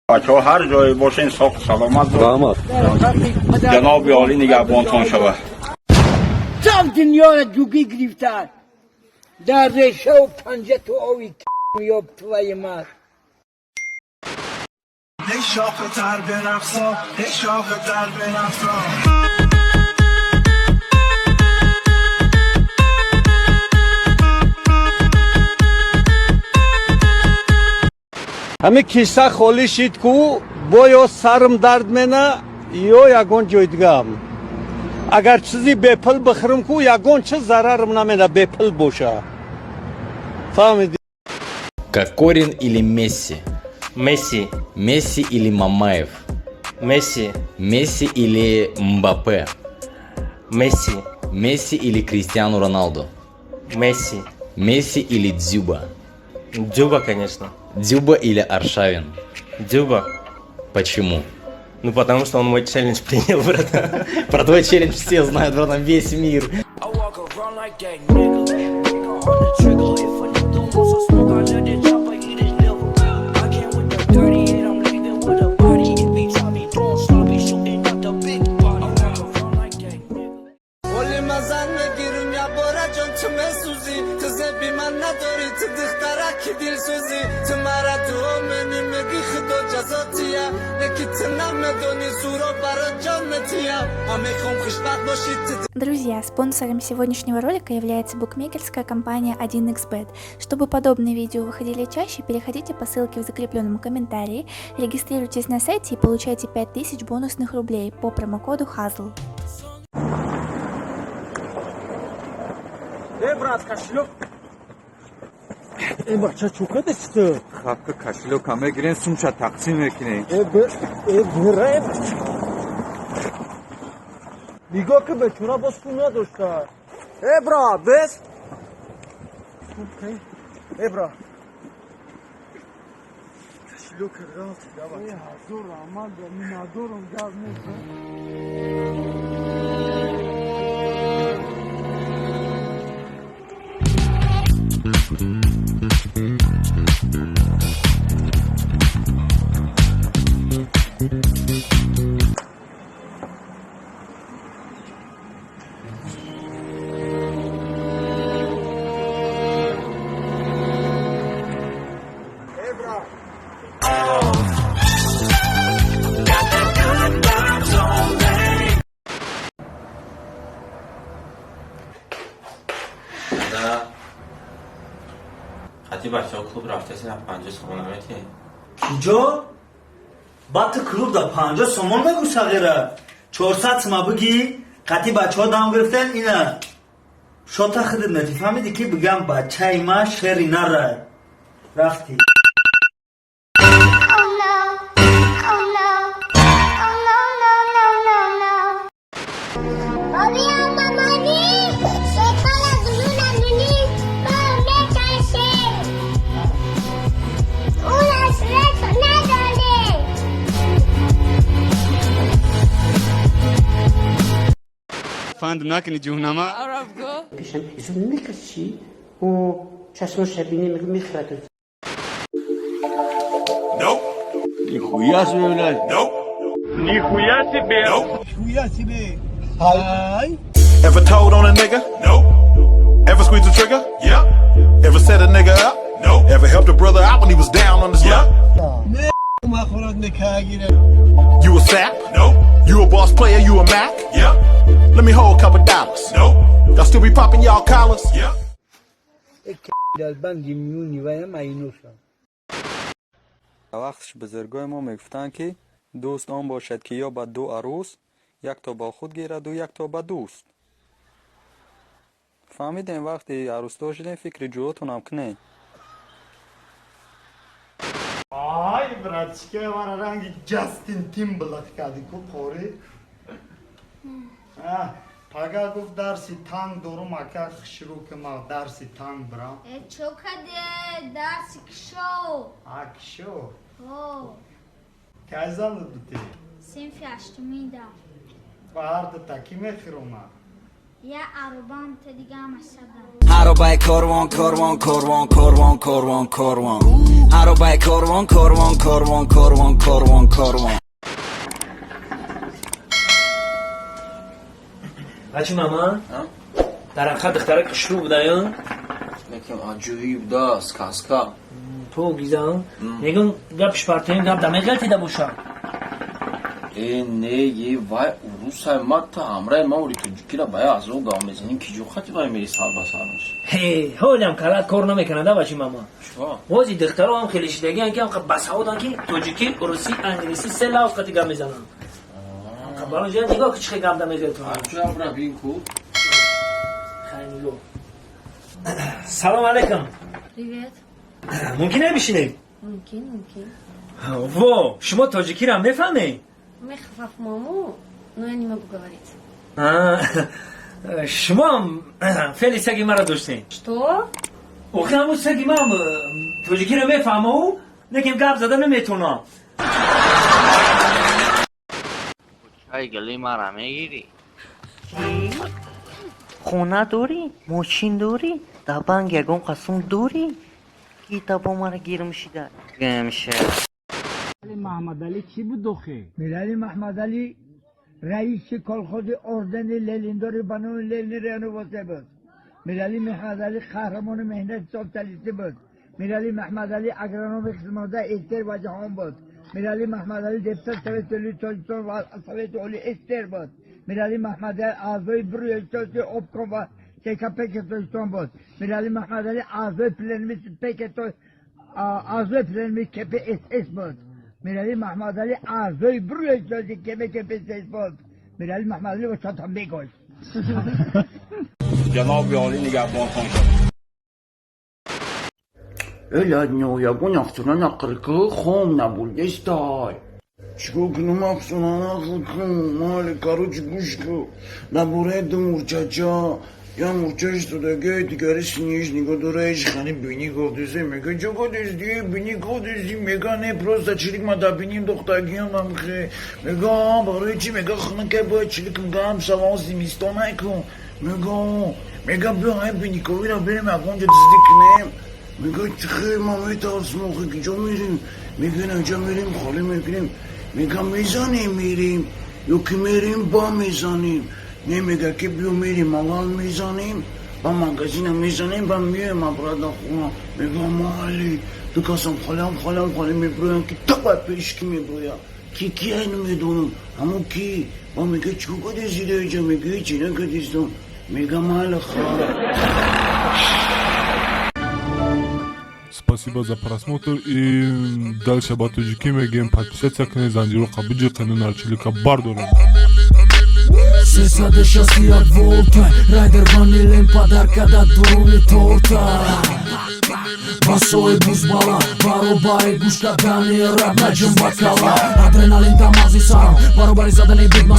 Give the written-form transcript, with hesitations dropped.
Бачаҳо ҳар ҷое бошен, соғ саломат бошед. Раҳмат. Ҷаноби олӣ нигаҳбонтон шавад. Сам дунёро ҷугӣ гирифта дар решаву панҷа ту ови ёб твои мать. ای شاخ تر به رقصا، ای شاخ تر به رقصا. Ҳамин киса холӣ шид ку, бо ё сарм дард мена, ё ягон ҷой дигаам. Агар чизи бепул бихӯрам ку, ягон чиз зарарам намена, бепул боша, фаҳмидӣ? Кокорин или Месси? Месси. Месси или Мамаев? Месси. Месси или Мбаппе? Месси. Месси или Кристиану Роналду? Месси. Месси или Дзюба? Дзюба, конечно. Дзюба или Аршавин? Дзюба. Почему? Ну, потому что он мой челлендж принял, брат. Про твой челлендж все знают, братан, весь мир. I walk around like that nigga. Finger on the trigger. If a nigga wants some smoke, I let it chopper eat his liver. I came with the 38, I'm leaving with a body. If he try me doing sloppy, shooting out the big body. I walk around like that nigga. ولی مزن میگیرم یا بارا جان، تو مسوزی، تو زبی من نداری، تو دختره که دل سوزی، تو مرا تو منی میگی خدا جزاتیه، نکی تو نمیدونی زورا برا جانتیه، من میخوام خوشبخت باشی تو. Друзья, спонсором сегодняшнего ролика является букмекерская компания 1xBet. Чтобы подобные видео выходили чаще, переходите по ссылке в закрепленном комментарии, регистрируйтесь на сайте и получайте 5000 бонусных рублей по промокоду HAZL. Э, брат, кошелёк. Э, бача, чӯ кадеси ту? Хапка кошелёка мегирем, сумша тақсим мекунем. Э, э, бира, э, бача. Нигоҳ ки, бечора боз пул надошта. Э, брат, бес. Э, брат. Кошелёк рафт, да, бача. Э, ҳазор раҳмат, миннатдорам, гап нест. Э, брат. Got the good vibes only. Да. Қати бачаҳо клуб рафтаси, на 50 сомон наметӣ? Киҷо? Ба ту клуб да 50 сомон мегӯ, сағира. 400 сима бигӣ, қати бачаҳо дам гирифтен, ина. Шота худат метӣ, фаҳмидӣ, ки бигам бачаи ма шери нарай. Рафтӣ. Oh no. Oh no. Oh no, no, no, no, no. بابیا مامانی شیطان از نونی با میکشه، اون اصلا نداره. Фанд накунӣ, ҷуҳнама. میکشی او چشم شبینه میگه میخرد. Нихуя себе, блядь. Нихуя себе. Нихуя себе. Ай. Ever told on a nigga? No. Ever squeezed the trigger? Yeah. Ever set a nigga up? No. Ever helped a brother out when he was down on his luck? махорат мекагира. You a sap? No. You a boss player? You a Mac? Yeah. Let me hold a couple dollars. No. Y'all still be popping y'all collars? Yeah. Аз банди миёни ваям айношам. Вақтш бузургои мо мегуфтанд, ки дӯст он бошад, ки ёбад ду арӯс, якто бо худ гираду, якто ба дӯст. Фаҳмидем, вақте арӯсдор шудем, фикри ҷӯётонам кунед. Ай, братчика, мара ранги Ҷастин Тимберлейк кардӣ ку, қори. Пага гуфт, дарси танг дорум, ака, хушрӯ ки ма дарси танг бирам. Э, чо каде дарси кишо? А, кишо. О. Кай занат бутӣ? Синфи ҳаштумида. Ба ҳар дута кӣ мехӯронад? Я арубам, та дига ҳамаш сагам. Аробаи корвон, корвон, корвон, корвон, корвон, корвон, аробаи корвон, корвон, корвон, корвон, корвон, корвон. Бачи мама, дар ҳақиқат духтара хушрӯ будаё? Лекин аҷоиб да, сказка. То гизам мегум, гапш партоем, гап дамеғалтида боша. Э, не, е, вай урусай, ма та ҳамраи ма ури тоҷикира бая азоб гав мезанем, ки ҷо хати вай мери сар ба сар меш. Ҳе, ҳолиам калат кор намекунада, бачи мама. Чо? Вози духтаро ҳам хеле шидагиан, ки ҳам басаводан, ки тоҷикӣ, русӣ, англисӣ се лавз қати гап мезананд. Барои ҷа нигоҳ ки чӣ хел гап дамеғалтон. Аҷаб, ра бин ку. Хай, нигоҳ. Салом алейкум. Привет. Мумкин е бишинем? Мумкин, мумкин. Во, шумо тоҷикиро мефаҳмед? Мефаҳмаму, но я не могу говорить. Шумоам феъли саги маро доштем. Что? Охи, ҳамун саги ман тоҷикиро мефаҳмау, лекин гап зада наметавонам. Чай гали мара мегирӣ? Хона дорӣ, мошин дорӣ, дар банк ягон қасм дорӣ, ки табо мара гирм шида гамша. Маҳмадалӣ чӣ буд охе? Миралӣ Маҳмадалӣ раиси колхози ордени Лениндори ба номи Ленин Реновосе буд. Миралӣ Маҳмадалӣ қаҳрамони меҳнати социалистӣ буд. Миралӣ Маҳмадалӣ агрономи хизматда СССР ва ҷаҳон буд. Миралӣ Маҳмадалӣ депутат Совети Олии Тоҷикистон ва Совети Олии СССР буд. Миралӣ Маҳмадалӣ аъзои бюрои обком ва ЦКП Тоҷикистон буд. Миралӣ Маҳмадалӣ аъзои пленуми ПК, аъзои пленуми КПСС буд. Миралӣ Маҳмадалӣ аъзои бюрои КП КПСС буд. Миралӣ Маҳмадалӣ ва чотам бегош. Ҷаноби олӣ нигаҳбонтон шавад. Эладно, ягон афсона нақл ку, хом набурдестай. Чикор кунам, афсона нақл кун? Майли, короче, гӯш ку. Дар бораи ду мурчача. Я мурча истодаги, дигари синиш нигоҳ дора, ишхани бини гуфтисе. Мега: «Чо гуфтисти, бини гуфтисти?» Мега: «Не, просто чилик ма дар биним дохтагиам намхе». Мега: «Барои чи?» Мега: «Хунакай, бояд чиликам гарм шава, зимистон айкун». Мега: «Мега, биё ҳай биниковира берем, ягонҷо диздӣ кунем». Мега: «Чихе, ман метарсам охи, киҷо мерем?» Мега: «Наҷа мерем, холӣ мекунем». Мега: «Мезанем, мерем ё ки мерем, ба мезанем?» Не, мега ки биё мерем, аввал мезанем, ба магазина мезанем, ба меоем обратно хона. Мега: «Майли». Ду касам холиам, холиам, холӣ мебироям, ки таба пеш ки мебироям, ки ай намедонам, ҳамо ки ба мега: «Чикор кардеси даиҷа?» Мега: «Ҳечи накардистам». Мега: «Майли, ха». Спасибо за просмотр и дальше ба тоҷикӣ мегӯем: подписаться кунед, занҷироқа биҷиқену нарчилика бардорем. 361 волта, райдер ванилен подарка да дуруни торта. Басои бузбала баробари гӯш кардани рап наҷум бакала. Адреналин дар мағзи сарам баробари задани бигма.